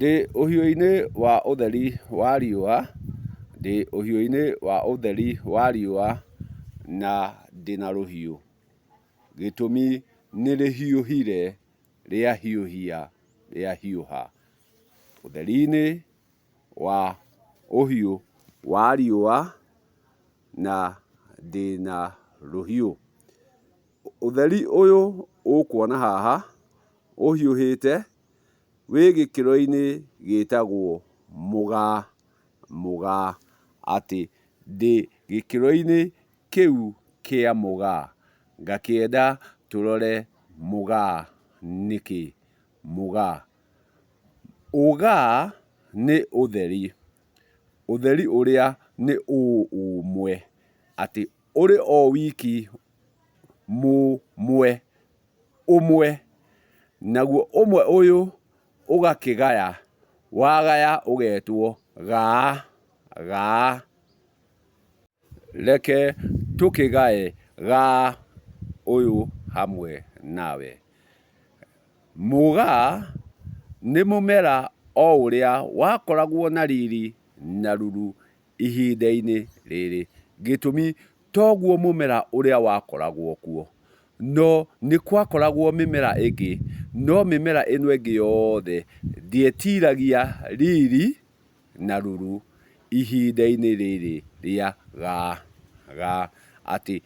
Ndĩ ũhiũ-inĩ wa ũtheri wa riũa, ndĩ ũhiũ-inĩ wa ũtheri wa riũa na ndĩna rũhiũ. Gĩtũmi nĩ rĩhiũhire rĩahiũhia rĩahiũha. Ũtheri-inĩ wa ũhiũ wa riũa na ndĩna rũhiũ. Ũtheri ũyũ ũkuona haha ũhiũhĩte wĩ gĩkĩro-inĩ gĩtagwo mũgaa, mũgaa, atĩ ndĩ gĩkĩro-inĩ kĩu kĩa mũgaa. Ngakĩenda tũrore mũgaa nĩkĩ, mũgaa. Ũgaa nĩ ũtheri, ũtheri ũrĩa nĩ ũmwe, atĩ ũrĩ o wiki mũmwe, ũmwe, naguo ũmwe ũyũ ũgakĩgaya, wagaya ũgetwo gaa, gaa. Reke tũkĩgae gaa ũyũ hamwe nawe. Mũgaa nĩ mũmera o ũrĩa wakoragwo na riri na ruru ihinda-inĩ rĩrĩ. Gĩtũmi toguo mũmera ũrĩa wakoragwo kuo, no nĩ gwakoragwo mĩmera ĩngĩ, no mĩmera ĩno ĩngĩ yothe ndĩetiragia riri na ruru ihinda-inĩ rĩrĩ rĩa gaa, gaa, atĩ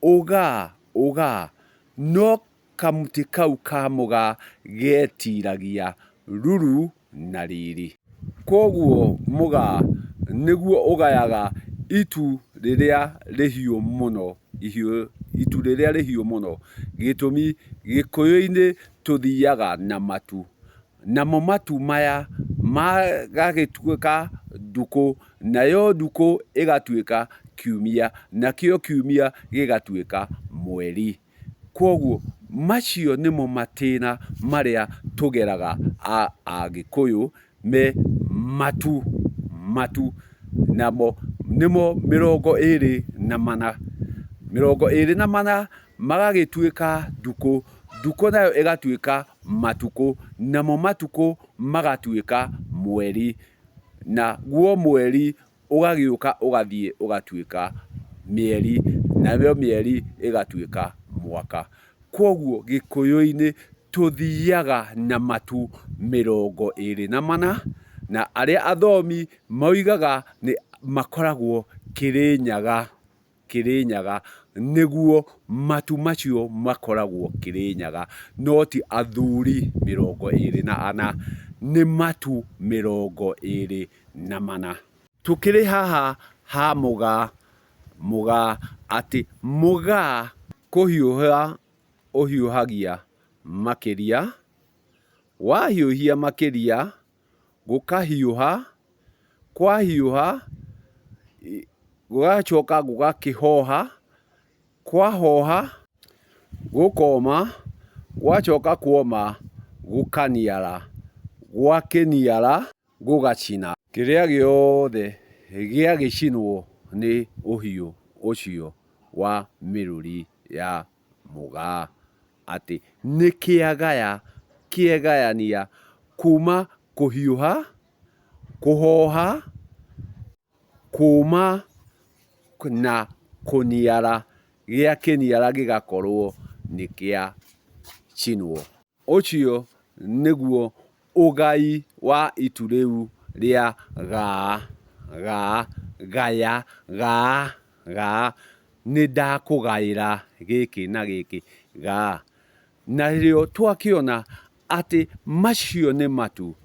ũgaa, ũgaa, no kamũtĩ kau ka mũgaa getiragia ruru na riri. Kwoguo mũgaa nĩguo ũgayaga itu rĩrĩa rĩhiũ mũno, itu rĩrĩa rĩhiũ mũno. Gĩtũmi gĩkũyũ-inĩ tũthiaga na matu, namo matu maya magagĩtuĩka ndukũ, nayo ndukũ ĩgatuĩka kiumia, nakĩo kiumia gĩgatuĩka mweri. Kwoguo macio nĩmo matĩna marĩa tũgeraga Agĩkũyũ me matu, matu namo nĩmo 24. 24 magagĩtuĩka ndukũ, ndukũ nayo ĩgatuĩka matukũ, namo matukũ magatuĩka mweri, naguo mweri ũgagĩũka ũgathiĩ ũgatuĩka mĩeri, nayo mĩeri ĩgatuĩka mwaka. Kwoguo gĩkũyũ-inĩ tũthiaga na matu 24, na arĩa athomi moigaga nĩ makoragwo Kĩrĩnyaga, Kĩrĩnyaga, nĩguo matu macio makoragwo Kĩrĩnyaga, no ti athuri 24, nĩ matu 24. Tũkĩrĩ haha ha mũgaa, mũgaa, atĩ mũgaa kũhiũha ũhiũhagia makĩria, wahiũhia makĩria gũkahiũha, kwahiũha gũgacoka gũgakĩhoha, kwahoha gũkoma, gwacoka kwoma gũkaniara, gwakĩniara gũgacina. Kĩrĩa gĩothe gĩagĩcinwo nĩ ũhiũ ũcio wa mĩrũri ya mũgaa, atĩ nĩ kĩagaya, kĩegayania kuma kũhiũha, kũhoha, kũma na kũniara, gĩakĩniara gĩgakorwo nĩ kĩacinwo. Ũcio nĩguo ũgai wa itu rĩu rĩa gaa, gaa, gaya, gaa, gaa, nĩ ndakũgaĩra gĩkĩ na gĩkĩ, gaa. Narĩo twakĩona atĩ macio nĩ matu,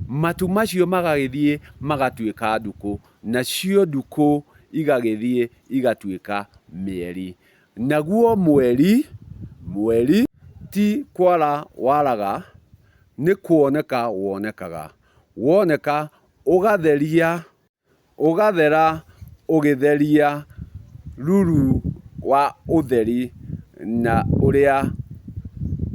matu macio magagĩthiĩ magatuĩka ndukũ, nacio ndukũ igagĩthiĩ igatuĩka mĩeri. Naguo mweri, mweri ti kwara waraga, nĩ kuoneka wonekaga. Woneka ũgatheria, ũgathera ũgĩtheria ruru wa ũtheri na ũrĩa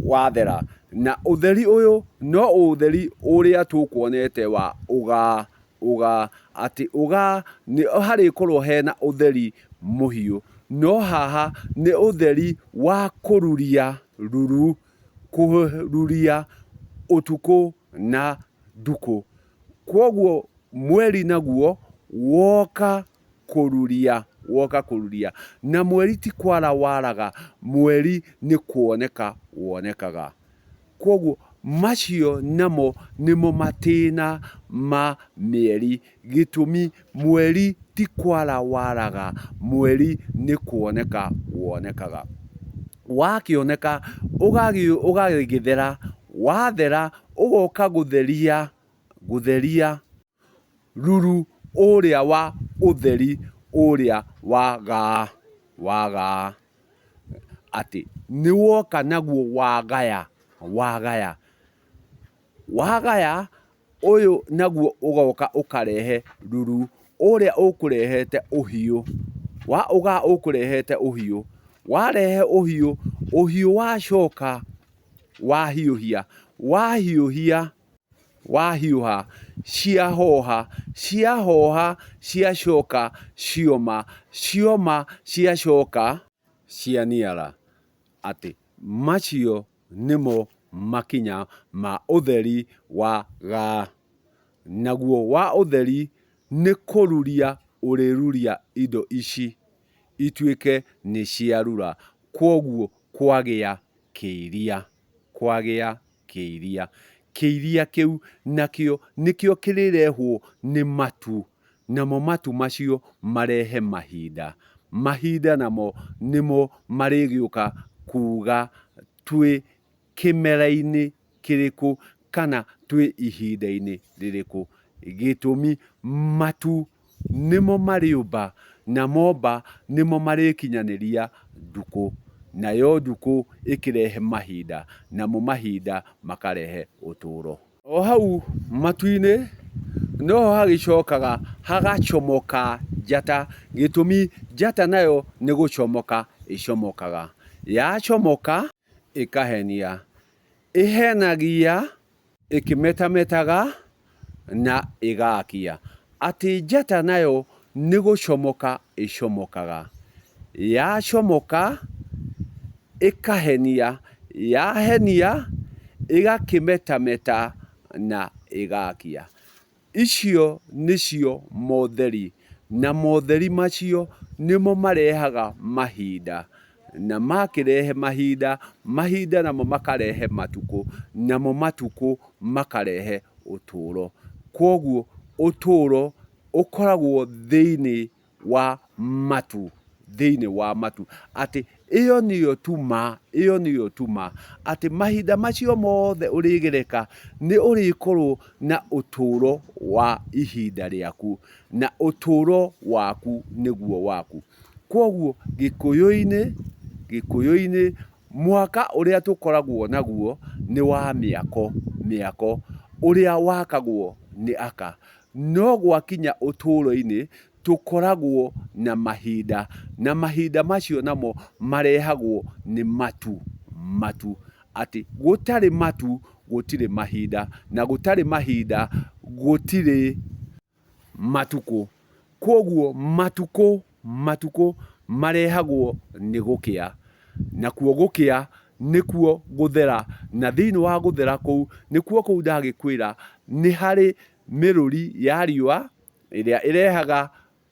wathera. Na ũtheri ũyũ no ũtheri ũrĩa tũkuonete wa ũgaa, ũgaa, atĩ ũgaa nĩ harĩkorwo hena ũtheri mũhiũ. No haha nĩ ũtheri wa kũruria ruru, kũruria ũtukũ na ndukũ. Kwoguo mweri naguo woka kũruria, woka kũruria. Na mweri ti kwara waraga, mweri nĩ kuoneka wonekaga. Kwoguo macio namo nĩmo matĩna ma mĩeri, gĩtũmi mweri ti kwara waraga, mweri nĩ kuoneka wonekaga. Wakĩoneka ũgagĩthera, wathera ũgoka gũtheria, gũtheria ruru ũrĩa wa ũtheri ũrĩa wa gaa, wa gaa. Atĩ nĩ woka naguo wagaya, wagaya. Wagaya, ũyũ naguo ũgoka ũkarehe ruru ũrĩa ũkũrehete ũhiũ, wa ũgaa ũkũrehete ũhiũ. Warehe ũhiũ, ũhiũ wacoka wahiũhia, wahiũhia, wahiũha, ciahoha, ciahoha ciacoka cioma, cioma ciacoka cianiara. Atĩ macio nĩmo makinya ma ũtheri wa gaa. Naguo wa ũtheri nĩ kũruria ũrĩruria indo ici ituĩke nĩ ciarura, kwoguo kwagĩa kĩiria, kwagĩa kĩiria. Kĩiria kĩu nakĩo nĩkĩo kĩrĩrehwo nĩ matu, namo matu macio marehe mahinda. Mahinda namo nĩmo marĩgĩũka kuga twĩ kĩmera-inĩ kĩrĩkũ kana twĩ ihinda-inĩ rĩrĩkũ. Gĩtũmi matu nĩmo marĩũmba, na momba nĩmo marĩkinyanĩria ndukũ, nayo ndukũ ĩkĩrehe mahinda, namo mahinda makarehe ũtũro. O hau matu-inĩ noho hagĩcokaga hagacomoka njata, gĩtũmi njata nayo nĩ gũcomoka ĩcomokaga. Yacomoka ĩkahenia, ĩhenagia ĩkĩmetametaga na ĩgakia. Atĩ njata nayo nĩ gũcomoka ĩcomokaga. Yacomoka ĩkahenia, yahenia ĩgakĩmetameta na ĩgakia. Icio nĩcio motheri, na motheri macio nĩmo marehaga mahinda, na makĩrehe mahinda, mahinda namo makarehe matukũ, namo matukũ makarehe ũtũro. Kwoguo ũtũro ũkoragwo thĩinĩ wa matu, thĩinĩ wa matu, atĩ ĩyo nĩyo tu ma, ĩyo nĩyo tu ma, atĩ mahinda macio mothe ũrĩgereka, nĩ ũrĩkorwo na ũtũro wa ihinda rĩaku, na ũtũro waku nĩguo waku. Kwoguo gĩkũyũ-inĩ, gĩkũyũ-inĩ mwaka ũrĩa tũkoragwo naguo nĩ wa mĩako, mĩako, ũrĩa wakagwo nĩ aka. No gwakinya ũtũũro-inĩ, tũkoragwo na mahinda, na mahinda macio namo marehagwo nĩ matu, matu. Atĩ gũtarĩ matu gũtirĩ mahinda, na gũtarĩ mahinda gũtirĩ matukũ. Kwoguo matukũ, matukũ marehagwo nĩ gũkĩa, nakuo gũkĩa nĩkuo gũthera, na thĩinĩ wa gũthera kũu, nĩkuo kũu ndagĩkwĩra nĩ harĩ mĩrũri ya riũa ĩrĩa ĩrehaga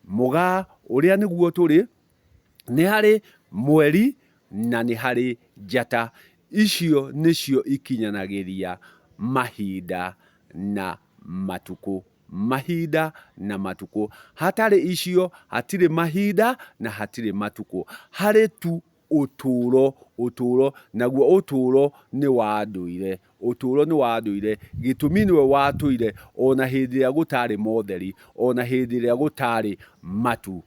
mũgaa ũrĩa nĩguo tũrĩ, nĩ harĩ mweri na nĩ harĩ njata. Icio nĩcio ikinyanagĩria mahinda na matukũ. Mahinda na matukũ. Hatarĩ icio hatirĩ mahinda na hatirĩ matukũ. Harĩ tu ũtũũro, ũtũũro, naguo ũtũũro nĩ wa ndũire, ũtũũro nĩ wa ndũire, gĩtũmi nĩwe watũire ona hĩndĩ ĩrĩa gũtarĩ motheri, ona hĩndĩ ĩrĩa gũtarĩ matu,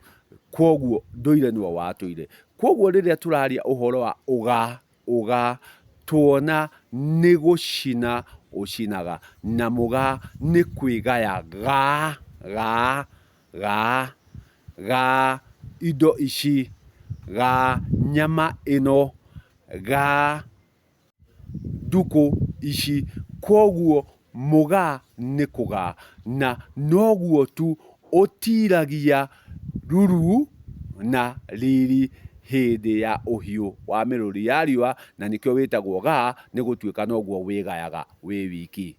kwoguo ndũire nĩwe watũire. Kwoguo rĩrĩa tũraria ũhoro wa ũga, ũga, tuona nĩ gũcina ũcinaga, na mũgaa nĩ kwĩgaya, gaa, gaa, Gaa, gaa indo ici, gaa nyama ĩno, gaa ndukũ ici. Kwoguo mũgaa nĩ kũgaa na noguo tu ũtiragia ruru na riri hĩndĩ ya ũhiũ wa mĩrũri ya riũa na nĩkĩo wĩtagwo gaa nĩ gũtuĩka noguo wĩgayaga wĩ wiki.